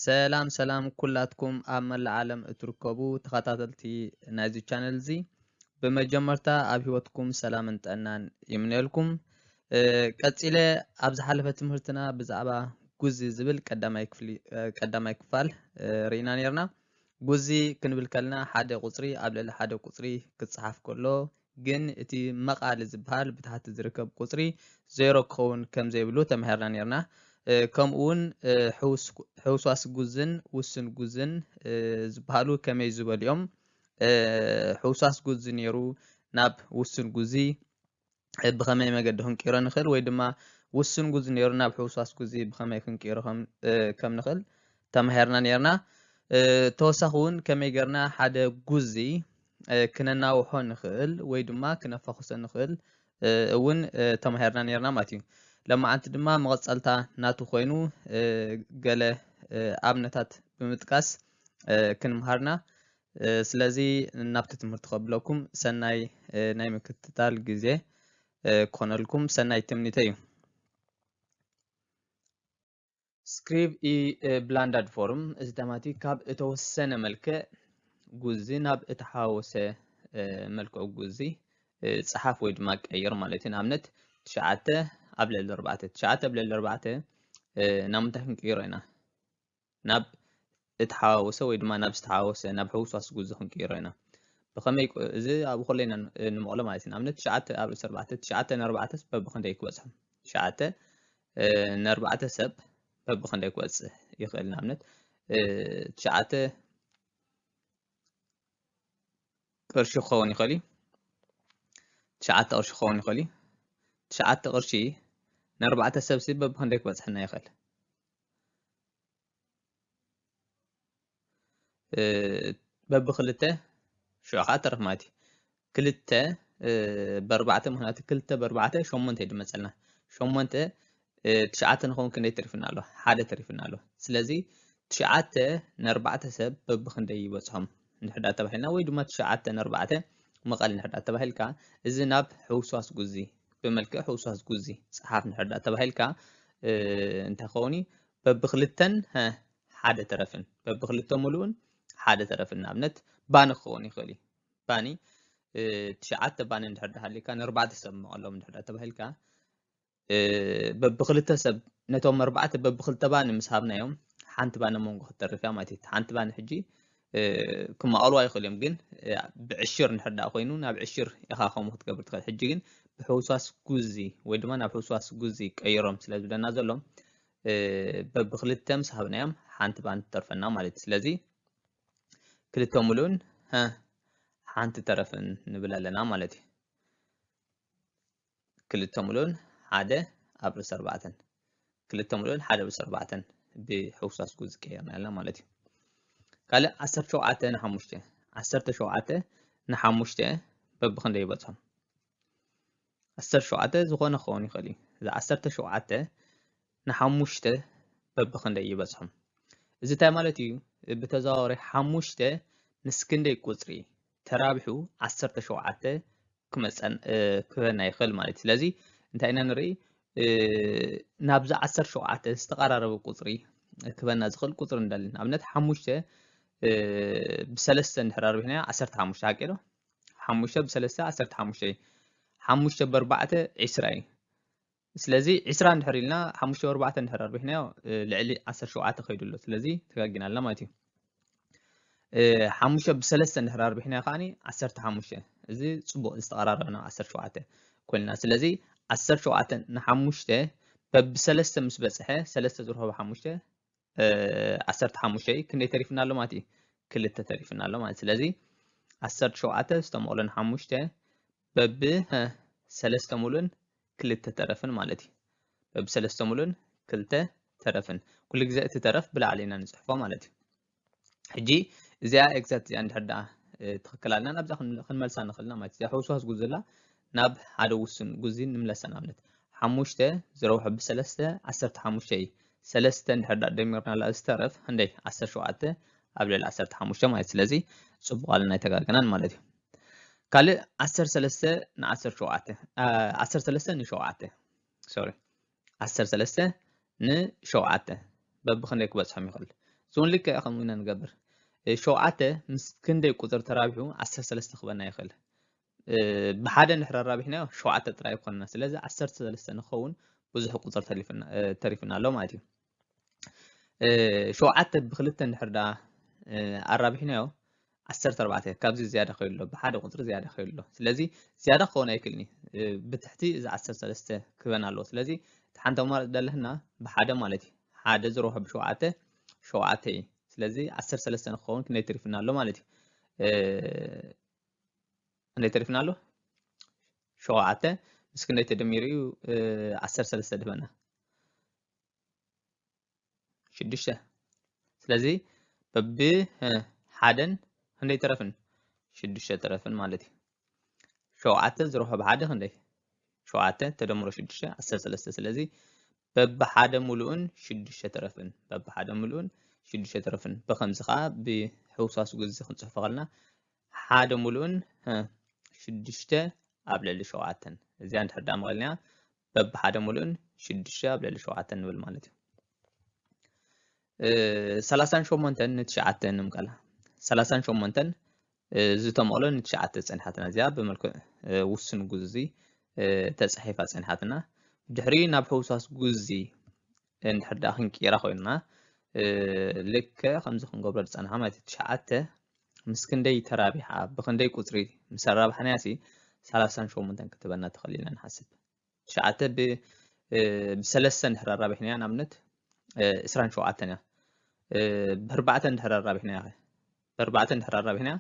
ሰላም ሰላም ኩላትኩም ኣብ መላእ ዓለም እትርከቡ ተኸታተልቲ ናይዚ ቻነል እዚ፣ ብመጀመርታ ኣብ ህይወትኩም ሰላምን ጥዕናን ይምነየልኩም። ቀጺለ ኣብ ዝሓለፈ ትምህርትና ብዛዕባ ጉዚ ዝብል ቀዳማይ ክፋል ርኢና ነርና። ጉዚ ክንብል ከለና ሓደ ቁጽሪ ኣብ ልዕሊ ሓደ ቁጽሪ ክጸሓፍ ከሎ ግን እቲ መቓሊ ዝበሃል ብታሕቲ ዝርከብ ቁጽሪ ዜሮ ክኸውን ከም ዘይብሉ ተማሂርና ነርና። ከምኡ እውን ሕውስዋስ ጉዝን ውሱን ጉዝን ዝበሃሉ ከመይ ዝበሉ እዮም? ሕውስዋስ ጉዚ ነይሩ ናብ ውሱን ጉዚ ብኸመይ መገዲ ክንቅይሮ ንኽእል ወይ ድማ ውሱን ጉዚ ነይሩ ናብ ሕውስዋስ ጉዚ ብኸመይ ክንቅይሮ ከም ንኽእል ተማሂርና ነርና። ተወሳኺ እውን ከመይ ጌርና ሓደ ጉዚ ክነናውሖ ንኽእል ወይ ድማ ክነፋኹሶ ንኽእል እውን ተማሂርና ነርና ማለት እዩ። ለማዓንቲ ድማ መቐጸልታ ናቱ ኮይኑ ገለ ኣብነታት ብምጥቃስ ክንምሃርና። ስለዚ ናብቲ ትምህርቲ ከብለኩም ሰናይ ናይ ምክትታል ግዜ ክኾነልኩም ሰናይ ትምኒተ እዩ። ስክሪብ ኢ ብላንዳድ ፎርም እዚ ተማቲ ካብ እተወሰነ መልክዕ ጉዚ ናብ እተሓወሰ መልክዕ ጉዚ ጸሓፍ ወይ ድማ ቀይር ማለት እዩ። ንኣብነት ትሽዓተ ኣብ ልዕሊ ኣርባዕተ ትሽዓተ ኣብ ልዕሊ ኣርባዕተ ናብ ምንታይ ክንቅይሮ ኢና? ናብ እተሓዋወሰ ወይ ድማ ናብ ዝተሓዋወሰ ናብ ሕውስዋስ ጉዚ ክንቅይሮ ኢና። ብኸመይ እዚ ኣብኡ ከሎ ኢና ንምቕሎ ማለት እዩ። ንኣብነት ትሽዓተ ኣብ ርእሲ ኣርባዕተ ትሽዓተ ንኣርባዕተ በብኽንደይ ክበጽሖም? ትሽዓተ ንኣርባዕተ ሰብ በብኽንደይ ክበጽሕ ይኽእል? ንኣብነት ትሽዓተ ቅርሺ ክኸውን ይኽእል እዩ። ትሽዓተ ቅርሺ ክኸውን ይኽእል እዩ። ትሽዓተ ቅርሺ ንኣርባዕተ ሰብሲ በብኽንደይ ክበጽሐና ይኽእል? በብኽልተ ሽዑ ከዓ ተረፍ ማለት እዩ። ክልተ ብኣርባዕተ ምኽንያቱ ክልተ ብኣርባዕተ ሸሞንተ እዩ ዝመፀልና። ሸሞንተ ትሽዓተ ንኸውን ክንደይ ተሪፍና ኣሎ? ሓደ ተሪፍና ኣሎ። ስለዚ ትሽዓተ ንኣርባዕተ ሰብ በብኽንደይ ይበፅሖም እንድሕር ዳ ተባሂልና ወይ ድማ ትሽዓተ ንኣርባዕተ ምቐል እንድሕር ዳ ተባሂልካ እዚ ናብ ሕውስዋስ ጉዚ ብመልክዕ ሕውስዋስ ጉዚ ፀሓፍ እንድሕር ዳ ተባሂልካ እንታይ ክኸውን እዩ? በብክልተን ሓደ ተረፍን በብክልተ ሙሉእን ሓደ ተረፍን ንኣብነት ባኒ ክኸውን ይኽእል እዩ። ባኒ ትሽዓተ ባኒ እንድሕር ዳ ሃሊካ ንኣርባዕተ ሰብ መቐሎም እንድሕር ዳ ተባሂልካ በብክልተ ሰብ ነቶም ኣርባዕተ በብክልተ ባኒ ምስ ሃብናዮም ሓንቲ ባኒ መንጎ ክትተርፍ እያ ማለት እዩ። ሓንቲ ባኒ ሕጂ ክመቐልዋ ይኽእሉ እዮም ግን ብዕሽር እንድሕር ዳ ኮይኑ ናብ ዕሽር ኢኻ ከምኡ ክትገብር ትኽእል። ሕጂ ግን ብሕውስዋስ ጉዚ ወይ ድማ ናብ ሕውስዋስ ጉዚ ቀይሮም ስለ ዝብለና ዘሎ በብክልተ ምስ ሃብናዮም ሓንቲ ባኒ ትተርፈና ማለት እዩ። ስለዚ ክልተ ሙሉእን ሓንቲ ተረፍን ንብል ኣለና ማለት እዩ። ክልተ ሙሉእን ሓደ ኣብ ርእሲ ኣርባዕተን ክልተ ሙሉእን ሓደ ኣብ ርእሲ ኣርባዕተን ብሕውስዋስ ጉዚ ቀይርና ኣለና ማለት እዩ። ካልእ ዓሰርተ ሸውዓተ ንሓሙሽተ ዓሰርተ ሸውዓተ ንሓሙሽተ በብኽንደይ ይበፅሖም? ዓሰርተ ሸውዓተ ዝኾነ ክኸውን ይኽእል እዩ። እዚ ዓሰርተ ሸውዓተ ንሓሙሽተ በብኽንደይ ይበፅሖም? እዚ እንታይ ማለት እዩ? ብተዘዋዋሪ ሓሙሽተ ምስ ክንደይ ቁፅሪ ተራቢሑ ዓሰርተ ሸውዓተ ክመፀን ክህበና ይኽእል ማለት እዩ። ስለዚ እንታይ ኢና ንርኢ? ናብዚ ዓሰርተ ሸውዓተ ዝተቐራረበ ቁፅሪ ክህበና ዝኽእል ቁፅሪ ንደሊ። ንኣብነት ሓሙሽተ ብሰለስተ እንድሕር ኣርቢሕናዮ ዓሰርተ ሓሙሽተ ሓቂ ዶ? ሓሙሽተ ብሰለስተ ዓሰርተ ሓሙሽተ እዩ። ሓሙሽተ ብኣርባዕተ ዕስራ እዩ። ስለዚ ዕስራ እንድሕር ኢልና ሓሙሽተ ብኣርባዕተ እንድሕር ኣርቢሕናዮ ልዕሊ ዓሰርተ ሸውዓተ ከይዱ ኣሎ። ስለዚ ተጋጊና ኣለና ማለት እዩ። ሓሙሽተ ብሰለስተ እንድሕር ኣርቢሕናዮ ከዓኒ ዓሰርተ ሓሙሽተ። እዚ ፅቡቕ ዝተቐራረበና ዓሰርተ ሸውዓተ ኮይንና። ስለዚ ዓሰርተ ሸውዓተ ንሓሙሽተ በብሰለስተ ምስ በፅሐ ሰለስተ ዝረኸቦ ሓሙሽተ ዓሰርተ ሓሙሽተ እዩ። ክንደይ ተሪፍና ኣሎ ማለት እዩ? ክልተ ተሪፍና ኣሎ ማለት። ስለዚ ዓሰርተ ሸውዓተ ዝተመቕሎ ንሓሙሽተ በብ ሰለስተ ሙሉን ክልተ ተረፍን ማለት እዩ። በብ ሰለስተ ሙሉን ክልተ ተረፍን። ኩሉ ግዜ እቲ ተረፍ ብላዕሊ ኢና ንፅሕፎ ማለት እዩ። ሕጂ እዚኣ ኤግዛክት እዚኣ እንድሕር ደኣ ትኽክል ኣለና ናብዛ ክንመልሳ ንኽእልና ማለት እዚኣ ሕውስዋስ ጉዝላ ናብ ሓደ ውሱን ጉዚ ንምለሳ ንኣብነት ሓሙሽተ ዝረብሖ ብሰለስተ ዓሰርተ ሓሙሽተ እዩ። ሰለስተ እንድሕር ደኣ ደሚርናላ ዝተረፍ ክንደይ ዓሰርተ ሸውዓተ ኣብ ልዕሊ ዓሰርተ ሓሙሽተ ማለት ስለዚ ፅቡቕ ኣለና ኣይተጋገናን ማለት እዩ። ካልእ ዓሰርተ ሰለስተ ን ዓሰርተ ሸውዓተ ዓሰርተ ሰለስተ ን ሸውዓተ ሶሪ ዓሰርተ ሰለስተ ን ሸውዓተ በብኽንደይ ክበፅሖም ይኽእል? እዚውን ልክዕ ከምኡ ኢና ንገብር። እ፣ ሸውዓተ ምስ ክንደይ ቁፅሪ ተራቢሑ ዓሰርተ ሰለስተ ክበና ይኽእል? እ፣ ብሓደ እንድሕር ኣራቢሕናዮ ሸውዓተ ጥራይ ይኮንና። ስለዚ ዓሰርተ ሰለስተ ንኸውን ብዙሕ ቁፅሪ ተሪፍና፣ እ፣ ተሪፍና ኣሎ ማለት እዩ። እ፣ ሸውዓተ ብክልተ እንድሕር ደኣ፣ እ፣ ኣራቢሕናዮ ዓሰርተ ኣርባዕተ፣ ካብዚ ዝያዳ ከይሉ ኣሎ፣ ብሓደ ቁፅሪ ዝያዳ ከይሉ ኣሎ። ስለዚ ዝያዳ ክኸውን ኣይክእልን እዩ። እ፣ ብትሕቲ እዚ ዓሰርተ ሰለስተ ክበን ኣለዎ። ስለዚ እቲ ሓንቲ ኣማራፂ ደለህና ብሓደ ማለት እዩ። ሓደ ዝረብሖ ብሸውዓተ፣ ሸውዓተ እዩ። ስለዚ ዓሰርተ ሰለስተ ንክኸውን ክንደይ ተሪፍና ኣሎ ማለት እዩ? እ፣ ክንደይ ተሪፍና ኣሎ? ሸውዓተ ምስ ክንደይ ተደሚሩ እዩ? እ፣ ዓሰርተ ሰለስተ ድበና? ሽዱሽተ። ስለዚ በቢ፣ እ፣ ሓደን ክንደይ ተረፍን? ሽዱሽተ ተረፍን ማለት እዩ። ሸውዓተ ዝረብሖ ብሓደ ክንደይ? ሸውዓተ ተደምሮ ሽዱሽተ፣ ዓሰርተ ሰለስተ። ስለዚ በቢ ሓደ ሙሉእን ሽዱሽተ ተረፍን፣ በቢ ሓደ ሙሉእን ሽዱሽተ ተረፍን። ብኸምዚ ኸዓ ብሕውሳስ ግዚ ክንጽሕፎ ከለና ሓደ ሙሉእን፣ እ፣ ሽዱሽተ ኣብ ልዕሊ ሸውዓተን። እዚኣ እንድሕር ደኣ መቐልናያ በቢ ሓደ ሙሉእን ሽዱሽተ ኣብ ልዕሊ ሸውዓተን ንብል ማለት እዩ። እ፣ ሰላሳን ሸሞንተን ንትሽዓተ ንምቀላ። ሰላሳን ሸሞንተን፣ እ፣ ዝተመቕሎ ንትሽዓተ ጸኒሓትና። እዚኣ ብመልክዕ፣ እ፣ ውሱን ጉዚ፣ እ፣ ተጻሒፋ ጸኒሓትና። ድሕሪ ናብ ሕውሳስ ጉዚ እንድሕር ደኣ ክንቅይራ ኮይንና፣ እ፣ ልክዕ ከምዚ ክንገብሮ ዝጸናሕና ማለት እዩ። ትሽዓተ ምስ ክንደይ ተራቢሓ፣ ብክንደይ ቁጽሪ ምስ ኣራባሕናያ ሲ ሰላሳን ሸሞንተን ክትበና ትኽእል ኢና ንሓስብ። ትሽዓተ ብ-፣ እ፣ ብሰለስተ እንድሕር ኣራቢሕናያ ንኣብነት፣ እ፣ ዕስራን ሸውዓተን እያ። እ፣ ብኣርባዕተ እንድሕር ኣራቢሕናያ ኸ? ብኣርባዕተ እንድሕር ኣራቢሕናያ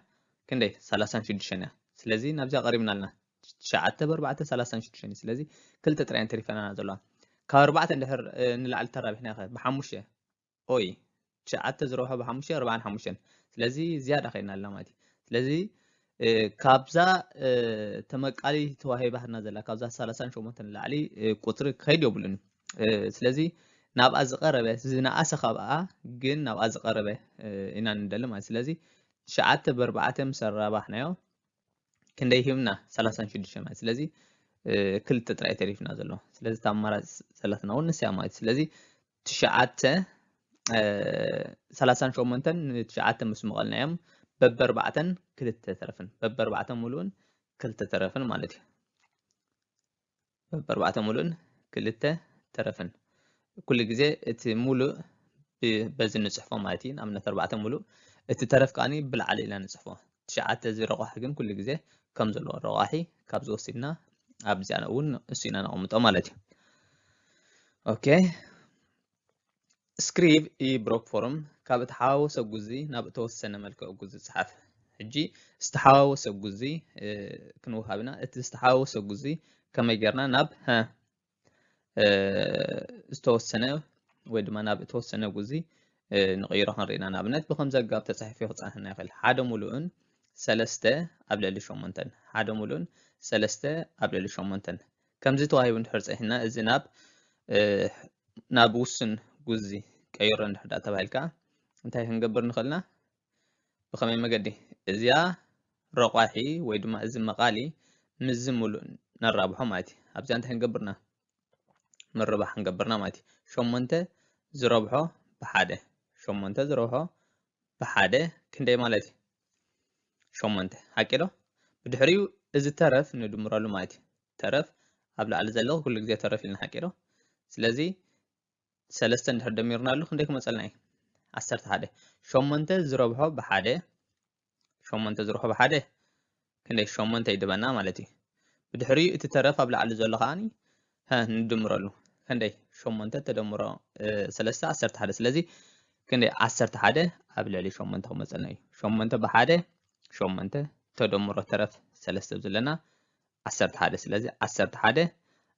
ክንደይ? ሰላሳን ሽዱሽተን እያ። ስለዚ ናብዚኣ ቀሪብና ኣለና። ትሽዓተ ብኣርባዕተ ሰላሳን ሽዱሽተን እዩ። ስለዚ ክልተ ጥራይ እየን ተሪፈናና ዘለዋ። ካብ ኣርባዕተ እንድሕር፣ እ፣ ንላዕሊ ተራቢሕናያ ኸ? ብሓሙሽተ። ኦይ፣ ትሽዓተ ዝረብሖ ብሓሙሽተ፣ ኣርባዓን ሓሙሽተን። ስለዚ ዝያዳ ከይድና ኣለና ማለት እዩ። ስለዚ፣ እ፣ ካብዛ፣ እ፣ ተመቃሊ ተዋሂባትና ዘላ፣ ካብዛ ሰላሳን ሸሞንተን ንላዕሊ፣ እ፣ ቁጽሪ ክኸይድ የብሉን። እ፣ ስለዚ ናብኣ ዝቐረበ፣ ዝነኣሰ ካብኣ፣ ግን ናብኣ ዝቐረበ፣ እ፣ ኢና ንደሊ ማለት። ስለዚ ትሽዓተ ብኣርባዕተ ምስ ኣራባሕናዮ፣ ክንደይ ሂብና? ሰላሳን ሽዱሽተን ማለት። ስለዚ፣ እ፣ ክልተ ጥራይ ተሪፍና ዘሎ። ስለዚ እታ ኣማራጺ ዘላትና እውን ንሳ እያ ማለት። ስለዚ ትሽዓተ፣ እ፣ ሰላሳን ሸሞንተን ንትሽዓተ ምስ መቐልናዮም በበኣርባዕተን ክልተ ተረፍን። በበኣርባዕተ ሙሉእን ክልተ ተረፍን ማለት እዩ። በበኣርባዕተ ሙሉእን ክልተ ተረፍን። ኩሉ ግዜ እቲ ሙሉእ ብ-፣ በዚ ንጽሕፎ ማለት እዩ። ንኣብነት ኣርባዕተ ሙሉእ፣ እቲ ተረፍ ከኣኒ ብላዕሊ ኢልና ንጽሕፎ። ትሽዓተ እዚ ረቋሒ ግን ኩሉ ግዜ ከም ዘለዎ ረቋሒ ካብዚ ወሲድና ኣብዚኣ እውን እሱ ኢና ነቐምጦ ማለት እዩ። ኦኬ። ስክሪብ ኢ ብሮክ ፎርም ካብ እተሓዋወሰ ጉዚ ናብ እተወሰነ መልክዕ ጉዚ ጽሓፍ። ሕጂ ዝተሓዋወሰ ጉዚ፣ እ፣ ክንውሃብ ኢና። እቲ ዝተሓዋወሰ ጉዚ ከመይ ጌርና ናብ፣ ሀ፣ እ፣ ዝተወሰነ ወይ ድማ ናብ እተወሰነ ጉዚ፣ እ፣ ንቕይሮ ክንርኢ ኢና። ንኣብነት ብኸምዚ ኣገባብ ተጻሒፉ ክጸንሐና ይኽእል። ሓደ ሙሉእን ሰለስተ ኣብ ልዕሊ ሸሞንተን። ሓደ ሙሉእን ሰለስተ ኣብ ልዕሊ ሸሞንተን። ከምዚ ተዋሂቡ እንድሕር ጸኒሕና፣ እዚ ናብ፣ እ፣ ናብ ውሱን ጉዚ ቀይሮ እንድሕር ደኣ ተባሂልካ፣ እንታይ ክንገብር ንኽእልና? ብኸመይ መገዲ? እዚኣ ረቋሒ ወይ ድማ እዚ መቓሊ ምስዚ ሙሉእ ነራብሖ ማለት እዩ። ኣብዚኣ እንታይ ክንገብርና? ምርባሕ ክንገብርና ማለት እዩ። ሸሞንተ ዝረብሖ ብሓደ፣ ሸሞንተ ዝረብሖ ብሓደ ክንደይ ማለት እዩ? ሸሞንተ። ሓቂ ዶ? ብድሕሪኡ እዚ ተረፍ ንድምረሉ ማለት እዩ። ተረፍ ኣብ ላዕሊ ዘሎ ኩሉ ግዜ ተረፍ ኢልና፣ ሓቂ ዶ? ስለዚ ሰለስተ እንድሕር ደሚርናሉ ክንደይ ክመጸልና እዩ? ዓሰርተ ሓደ። ሸሞንተ ዝረብሖ ብሓደ፣ ሸሞንተ ዝረብሖ ብሓደ ክንደይ? ሸሞንተ ይድበና ማለት እዩ። ብድሕሪኡ እቲ ተረፍ ኣብ ላዕሊ ዘሎ ከኣኒ፣ ሀ፣ ንድምረሉ። ክንደይ? ሸሞንተ ተደምሮ፣ እ፣ ሰለስተ፣ ዓሰርተ ሓደ። ስለዚ ክንደይ? ዓሰርተ ሓደ ኣብ ልዕሊ ሸሞንተ ክመጸልና እዩ። ሸሞንተ ብሓደ፣ ሸሞንተ ተደምሮ ተረፍ ሰለስተ ዘለና ዓሰርተ ሓደ። ስለዚ ዓሰርተ ሓደ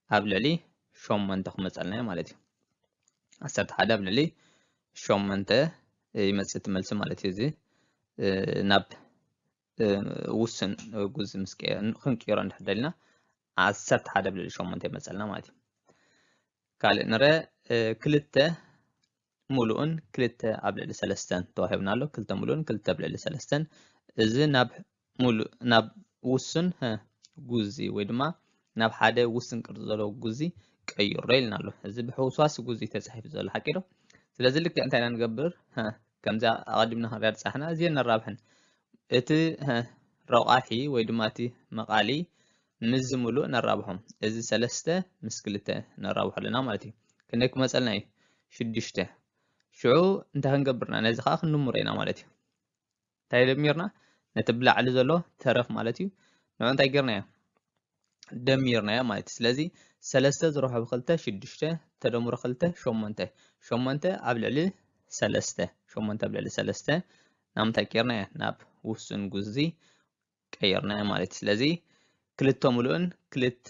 ኣብ ልዕሊ ሸሞንተ ክመጸልና እዩ ማለት እዩ። ዓሰርተ ሓደ ኣብ ልዕሊ ሸሞንተ ይመጽእ እቲ መልሲ ማለት እዩ። እዚ፣ እ፣ ናብ፣ እ፣ ውሱን ጉዚ ምስ ቀየ-፣ ክንቅይሮ እንድሕር ደሊና ዓሰርተ ሓደ ኣብ ልዕሊ ሸሞንተ ይመጸልና ማለት እዩ። ካልእ ንረ፣ እ፣ ክልተ ሙሉእን ክልተ ኣብ ልዕሊ ሰለስተን ተዋሂብና ኣሎ። ክልተ ሙሉእን ክልተ ኣብ ልዕሊ ሰለስተን። እዚ ናብ ሙሉእ፣ ናብ ውሱን፣ ሀ፣ ጉዚ ወይ ድማ ናብ ሓደ ውሱን ቅርጺ ዘለዎ ጉዚ ቀይሮ ኢልና ኣሎ። እዚ ብሕውስዋስ ጉዚ ተጻሒፉ ዘሎ ሓቂ ዶ? ስለዚ ልክዕ እንታይ ኢና ንገብር? ሀ፣ ከምዚ ኣቐዲምና ክንሪኣ ዝጸናሕና እዚኤን ነራብሐን። እቲ፣ እ፣ ረቋሒ ወይ ድማ እቲ መቓሊ ምስዚ ምሉእ ነራብሖ። እዚ ሰለስተ ምስ ክልተ ነራብሖ ኣለና ማለት እዩ። ክንደይ ክመጸልና እዩ? ሽዱሽተ። ሽዑ እንታይ ክንገብርና? ነዚ ከኣ ክንድምሮ ኢና ማለት እዩ። እንታይ ደሚርና? ነቲ ብላዕሊ ዘሎ ተረፍ ማለት እዩ። ንዑ እንታይ ጌርናዮ? ደሚርናዮ ማለት እዩ። ስለዚ ሰለስተ ዝረብሖ ብክልተ ሽዱሽተ፣ ተደምሮ ክልተ ሸሞንተ። ሸሞንተ ኣብ ልዕሊ ሰለስተ፣ ሸሞንተ ኣብ ልዕሊ ሰለስተ ናብ ምንታይ ቀይርናዮ? ናብ ውሱን ጉዚ ቀይርናዮ ማለት እዩ። ስለዚ ክልተ ሙሉእን ክልተ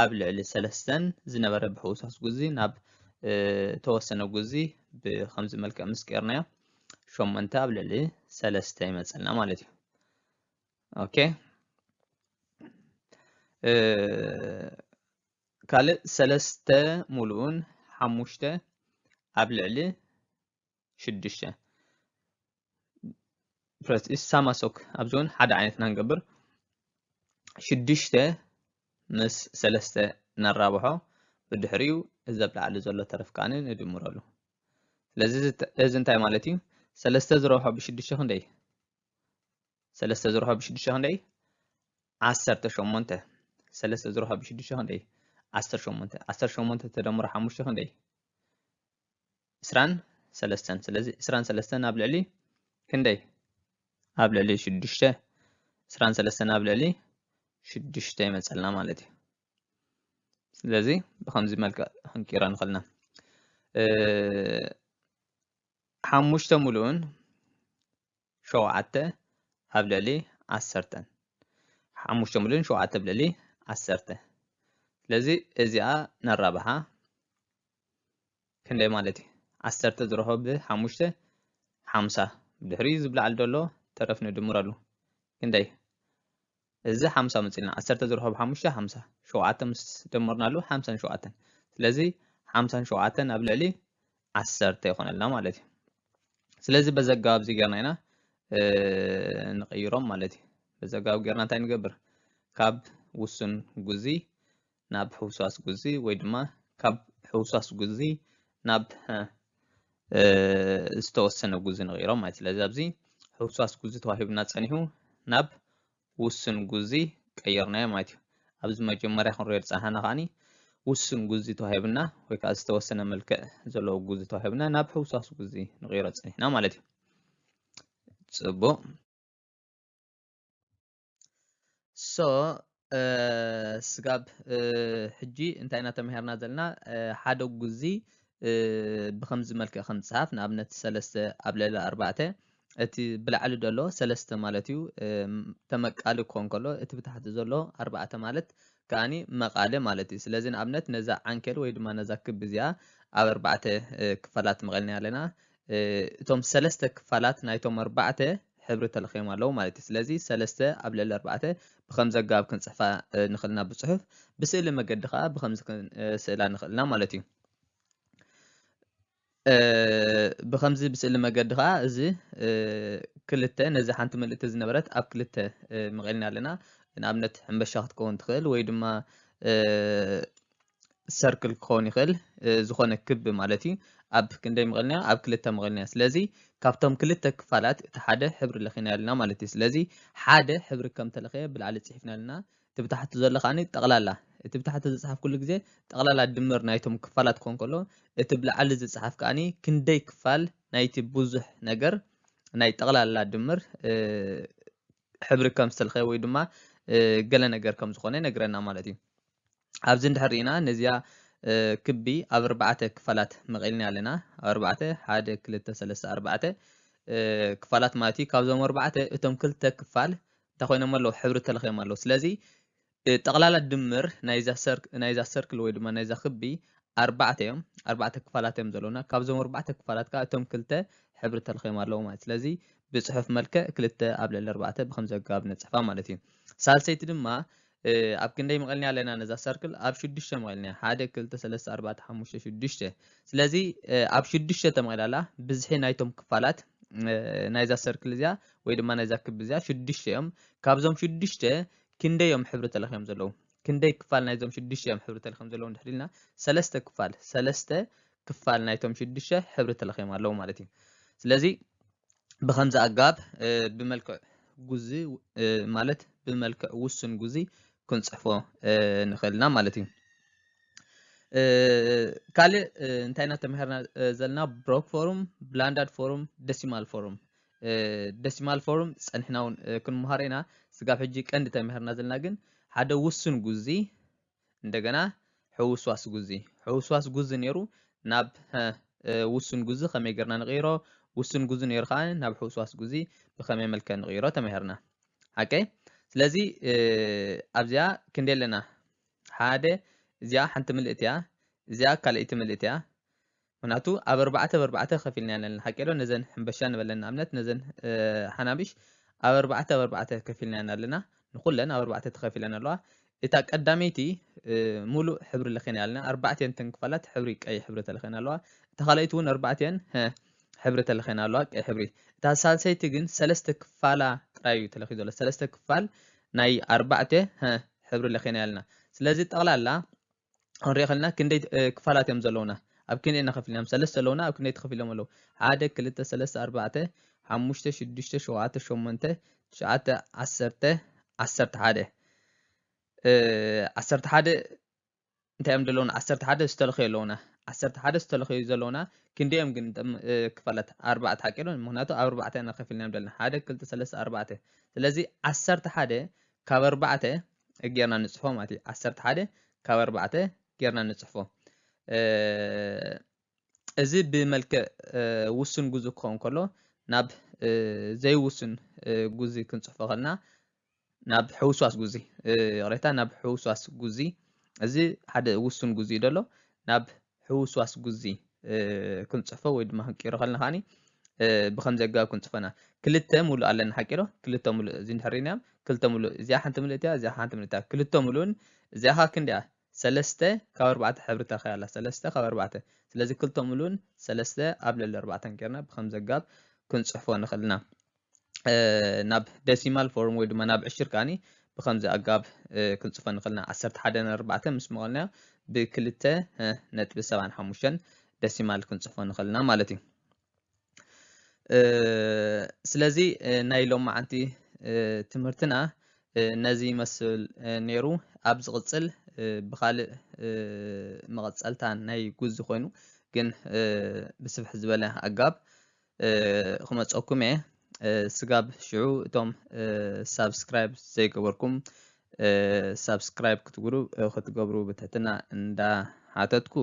ኣብ ልዕሊ ሰለስተን ዝነበረ ብሕውሳስ ጉዚ ናብ፣ እ፣ ተወሰነ ጉዚ ብከምዚ መልክዕ ምስ ቀይርናዮ ሸሞንተ ኣብ ልዕሊ ሰለስተ ይመጸልና ማለት እዩ። ኦኬ። እ፣ ካልእ ሰለስተ ሙሉእን ሓሙሽተ ኣብ ልዕሊ ሽዱሽተ። ፕረስ ሳማሶክ ኣብዚ እውን ሓደ ዓይነት ኢና ንገብር። ሽዱሽተ ምስ ሰለስተ ነራብሖ፣ ብድሕሪኡ እዚ ኣብ ላዕሊ ዘሎ ተረፍ ከኣ ንድምረሉ። ስለዚ እዚ ተ-፣ እዚ እንታይ ማለት እዩ? ሰለስተ ዝረብሖ ብሽዱሽተ ክንደይ? ሰለስተ ዝረብሖ ብሽዱሽተ ክንደይ? ዓሰርተ ሸሞንተ። ሰለስተ ዝረብሖ ብሽዱሽተ ክንደይ? ዓሰርተ ሸሞንተ። ዓሰርተ ሸሞንተ ተደምሮ ሓሙሽተ ክንደይ? ዕስራን ሰለስተን። ስለዚ ዕስራን ሰለስተን ኣብ ልዕሊ ክንደይ? ኣብ ልዕሊ ሽዱሽተ። ዕስራን ሰለስተን ኣብ ልዕሊ ሽዱሽተ ይመጸልና ማለት እዩ። ስለዚ ብኸምዚ መልክዕ ክንቅይሮ ንኽእል ኢና። እ፣ ሓሙሽተ ሙሉእን ሸውዓተ ኣብ ልዕሊ ዓሰርተን። ሓሙሽተ ሙሉእን ሸውዓተ ኣብ ልዕሊ ዓሰርተ። ስለዚ እዚኣ ነራብሓ። ክንደይ ማለት እዩ? ዓሰርተ ዝረኽቦ ብሓሙሽተ፣ ሓምሳ። ብድሕሪኡ ዝብላዕል ዘሎ ተረፍ ንድምረሉ። ክንደይ? እዚ ሓምሳ መጺእና። ዓሰርተ ዝረኽቦ ብሓሙሽተ፣ ሓምሳ። ሸውዓተ ምስ ደመርናሉ፣ ሓምሳን ሸውዓተን። ስለዚ ሓምሳን ሸውዓተን ኣብ ልዕሊ ዓሰርተ ይኾነልና ማለት እዩ። ስለዚ በዚ ኣገባብ እዚ ጌርና ኢና፣ እ፣ ንቕይሮም ማለት እዩ። በዚ ኣገባብ ጌርና እንታይ ንገብር? ካብ ውሱን ጉዚ ናብ ሕውስዋስ ጉዚ ወይ ድማ ካብ ሕውስዋስ ጉዚ ናብ፣ እ፣ ዝተወሰነ ጉዚ ንቕይሮም ማለት እዩ። ስለዚ ኣብዚ ሕውስዋስ ጉዚ ተዋሂቡና ጸኒሑ ናብ ውሱን ጉዚ ቀይርናዮ ማለት እዩ። ኣብዚ መጀመርያ ክንሪኦ ዝጸናሕና ከዓኒ ውሱን ጉዚ ተዋሂብና ወይ ከዓ ዝተወሰነ መልክዕ ዘለዎ ጉዚ ተዋሂብና ናብ ሕውስዋስ ጉዚ ንቕይሮ ጸኒሕና ማለት እዩ። ጽቡቕ። ሶ፣ እ፣ ስጋብ፣ እ፣ ሕጂ እንታይ ኢና ተማሂርና ዘለና? እ፣ ሓደ ጉዚ፣ እ፣ ብኸምዚ መልክዕ ከም ዝጸሓፍ፣ ንኣብነት ሰለስተ ኣብ ልዕሊ ኣርባዕተ፣ እቲ ብላዕሊ ዘሎ ሰለስተ ማለት እዩ፣ እ፣ ተመቃሊ ክኾን ከሎ፣ እቲ ብታሕቲ ዘሎ ኣርባዕተ ማለት ከኣኒ መቓሊ ማለት እዩ። ስለዚ ንኣብነት ነዛ ዓንኬል ወይ ድማ ነዛ ክቢ እዚኣ ኣብ ኣርባዕተ፣ እ፣ ክፋላት መቒልናያ ኣለና። እ፣ እቶም ሰለስተ ክፋላት ናይቶም ኣርባዕተ ሕብሪ ተለኺዮም ኣለዉ ማለት እዩ። ስለዚ ሰለስተ ኣብ ልዕሊ ኣርባዕተ ብኸምዚ ኣገባብ ክንጽሕፋ፣ እ፣ ንኽእልና ብጽሑፍ፣ ብስእሊ መገዲ ከኣ ብኸምዚ ክን-፣ እ፣ ስእላ ንኽእልና ማለት እዩ። እ፣ ብኸምዚ ብስእሊ መገዲ ከኣ እዚ፣ እ፣ ክልተ ነዚ ሓንቲ ምልእቲ ዝነበረት ኣብ ክልተ፣ እ፣ መቒልና ኣለና። ንኣብነት ሕንበሻ ክትከውን ትኽእል ወይ ድማ፣ እ፣ ሰርክል ክኸውን ይኽእል፣ እ፣ ዝኾነ ክቢ ማለት እዩ። ኣብ ክንደይ መቒልናዮ? ኣብ ክልተ መቒልናዮ። ስለዚ ካብቶም ክልተ ክፋላት እቲ ሓደ ሕብሪ ለኺና ኣለና ማለት እዩ። ስለዚ ሓደ ሕብሪ ከም ተለኸየ ብላዕሊ ጽሒፍና ኣለና። እቲ ብታሕቲ ዘሎ ከኣኒ ጠቕላላ፣ እቲ ብታሕቲ ዝጸሓፍ ኩሉ ግዜ ጠቕላላ ድምር ናይቶም ክፋላት ክኾን ከሎ፣ እቲ ብላዕሊ ዝጸሓፍ ከኣኒ ክንደይ ክፋል ናይቲ ብዙሕ ነገር ናይ ጠቕላላ ድምር፣ እ፣ ሕብሪ ከም ዝተለኸየ ወይ ድማ፣ እ፣ ገለ ነገር ከም ዝኾነ ይነግረና ማለት እዩ። ኣብዚ እንድሕር ርኢና ነዚኣ፣ እ፣ ክቢ ኣብ ኣርባዕተ ክፋላት መቒልና ኣለና። ኣብ ኣርባዕተ፣ ሓደ፣ ክልተ፣ ሰለስተ፣ ኣርባዕተ፣ እ፣ ክፋላት ማለት እዩ። ካብዞም ኣርባዕተ እቶም ክልተ ክፋል እንታይ ኮይኖም ኣለዉ? ሕብሪ ተለኺዮም ኣለዉ። ስለዚ፣ እ፣ ጠቕላላ ድምር ናይዛ ሰርክ-፣ ናይዛ ሰርክል ወይ ድማ ናይዛ ክቢ ኣርባዕተ እዮም። ኣርባዕተ ክፋላት እዮም ዘለዉና። ካብዞም ኣርባዕተ ክፋላት ከኣ እቶም ክልተ ሕብሪ ተለኺዮም ኣለዉ ማለት። ስለዚ ብጽሑፍ መልክዕ ክልተ ኣብ ልዕሊ ኣርባዕተ ብኸምዚ ኣገባብ ነጽሕፋ ማለት እዩ። ሳልሰይቲ ድማ፣ እ፣ ኣብ ክንደይ መቒልናያ ኣለና ነዛ ሰርክል? ኣብ ሽዱሽተ መቒልናያ። ሓደ፣ ክልተ፣ ሰለስተ፣ ኣርባዕተ፣ ሓሙሽተ፣ ሽዱሽተ። ስለዚ፣ እ፣ ኣብ ሽዱሽተ ተመቒላ ኣላ። ብዝሒ ናይቶም ክፋላት፣ እ፣ ናይዛ ሰርክል እዚኣ ወይ ድማ ናይዛ ክቢ እዚኣ ሽዱሽተ እዮም። ካብዞም ሽዱሽተ ክንደይ እዮም ሕብሪ ተለኺዮም ዘለዉ? ክንደይ ክፋል ናይዞም ሽዱሽተ እዮም ሕብሪ ተለኺዮም ዘለዉ እንድሕር ኢልና፣ ሰለስተ ክፋል፣ ሰለስተ ክፋል ናይቶም ሽዱሽተ ሕብሪ ተለኺዮም ኣለዉ ማለት እዩ። ስለዚ ብኸምዚ ኣገባብ ብመልክዕ ጉዚ ማለት ብመልክዕ ውሱን ጉዚ ክንፅሕፎ ንኽእል ኢና ማለት እዩ። ካልእ እንታይ ኢና ተማሂርና ዘለና? ብሮክ ፎርም፣ ብላንዳድ ፎርም፣ ደሲማል ፎርም። ደሲማል ፎርም ፀኒሕና እውን ክንመሃሮ ኢና። ስጋብ ሕጂ ቀንዲ ተማሂርና ዘለና ግን ሓደ ውሱን ጉዚ እንደገና ሕውስዋስ ጉዚ። ሕውስዋስ ጉዚ ነይሩ ናብ ውሱን ጉዚ ከመይ ጌርና ንቕይሮ፣ ውሱን ጉዚ ነይሩ ከዓ ናብ ሕውስዋስ ጉዚ ብኸመይ መልክዕ ንቕይሮ ተማሂርና። ሓቀይ? ስለዚ ኣብዚኣ ክንደይ ኣለና? ሓደ፣ እዚኣ ሓንቲ ምልእቲ እያ፣ እዚኣ ካልኣይቲ ምልእቲ እያ። ምክንያቱ ኣብ ኣርባዕተ ብ ኣርባዕተ ከፊልና ኢና ኣለና። ሓቂ ዶ? ነዘን ሕንበሻ ንበለን ንኣብነት፣ ነዘን ሓናብሽ ኣብ ኣርባዕተ ብ ኣርባዕተ ከፊልና ኢና ኣለና። ንኩለን ኣብ ኣርባዕተ ተኸፊለን ኣለዋ። እታ ቀዳመይቲ ሙሉእ ሕብሪ ለኺና ኣለና። ኣርባዕቲአን እተን ክፋላት ሕብሪ ቀይሕ ሕብሪ ተለኺና ኣለዋ። እታ ካልኣይቲ እውን ኣርባዕቲአን ሕብሪ ተለኺና ኣለዋ፣ ቀይሕ ሕብሪ። እታ ሳልሰይቲ ግን ሰለስተ ክፋላ ጥራይ እዩ ተለኺ ዘሎ። ሰለስተ ክፋል ናይ ኣርባዕተ ሕብሪ ለኺና ኣለና። ስለዚ ጠቕላላ ክንሪኦ ከለና ክንደይ ክፋላት እዮም ዘለውና? ኣብ ክንደይ ኢና ከፊልናዮም? ሰለስተ ዘለውና ኣብ ክንደይ ተኸፊሎም ኣለዉ? ሓደ፣ ክልተ፣ ሰለስተ፣ ኣርባዕተ፣ ሓሙሽተ፣ ሽዱሽተ፣ ሸውዓተ፣ ሸሞንተ፣ ትሽዓተ፣ ዓሰርተ፣ ዓሰርተ ሓደ። ዓሰርተ ሓደ እንታይ እዮም ዘለውና? ዓሰርተ ሓደ ዝተለኸዩ ኣለውና። ዓሰርተ ሓደ ዝተለኸዩ ዘለውና ክንደይ እዮም ግን? ክፋላት ኣርባዕተ ሓቂ ዶ? ምክንያቱ ኣብ ኣርባዕተ ኢና ከፊልናዮም ዘለና። ሓደ፣ ክልተ፣ ሰለስተ፣ ኣርባዕተ። ስለዚ ዓሰርተ ሓደ ካብ ኣርባዕተ ጌርና ንፅሕፎ ማለት እዩ። ዓሰርተ ሓደ ካብ ኣርባዕተ ጌርና ንፅሕፎ። እዚ ብመልክዕ ውሱን ጉዚ ክኸውን ከሎ፣ ናብ ዘይውሱን ጉዚ ክንፅሕፎ ከለና ናብ ሕውስዋስ ጉዚ፣ ይቕሬታ፣ ናብ ሕውስዋስ ጉዚ፣ እዚ ሓደ ውሱን ጉዚ እዩ ዘሎ። ናብ ሕውስዋስ ጉዚ ክንፅሕፎ ወይ ድማ ክንቅይሮ ከለና ከዓኒ ብኸምዚ ኣገባብ ክንፅሕፎ ኢና። ክልተ ሙሉእ ኣለና ሓቂ ዶ? ክልተ ሙሉእ እዚ እንድሕር ርኢናዮም፣ ክልተ ሙሉእ፣ እዚኣ ሓንቲ ምልእቲ እያ፣ እዚኣ ሓንቲ ምልእቲ እያ። ክልተ ሙሉእን እዚኣ ከዓ ክንደይ እያ? ሰለስተ ካብ ኣርባዕተ ሕብሪ ተለኺያ ኣላ። ሰለስተ ካብ ኣርባዕተ። ስለዚ ክልተ ሙሉእን ሰለስተ ኣብ ልዕሊ ኣርባዕተን ጌርና ብኸምዚ ኣገባብ ክንፅሕፎ ንኽእል ኢና። ናብ ደሲማል ፎርም ወይ ድማ ናብ ዕሽር ከዓኒ ብኸምዚ ኣገባብ ክንፅፎ ንኽእል ኢና። ዓሰርተ ሓደ ን ኣርባዕተ ምስ መቐልናዮ ብክልተ ነጥቢ ሰብዓን ሓሙሽተን ደሲማል ክንፅፎ ንኽእል ኢና ማለት እዩ። ስለዚ ናይ ሎማዓንቲ ትምህርትና ነዚ ይመስል ነይሩ። ኣብ ዝቕፅል ብኻልእ መቐፀልታ ናይ ጉዚ ኮይኑ ግን ብስፍሕ ዝበለ ኣገባብ ክመፀኩም እየ። ስጋብ ሽዑ እቶም ሳብስክራይብ ዘይገበርኩም ሳብስክራይብ ክትግሩ ክትገብሩ ብትሕትና እንዳሓተትኩ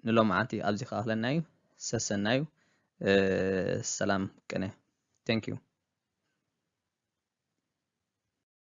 ንሎማዓንቲ ኣብዚ ከኣኽለና እዩ። ሰሰናዩ። ሰላም ቅነ። Thank you።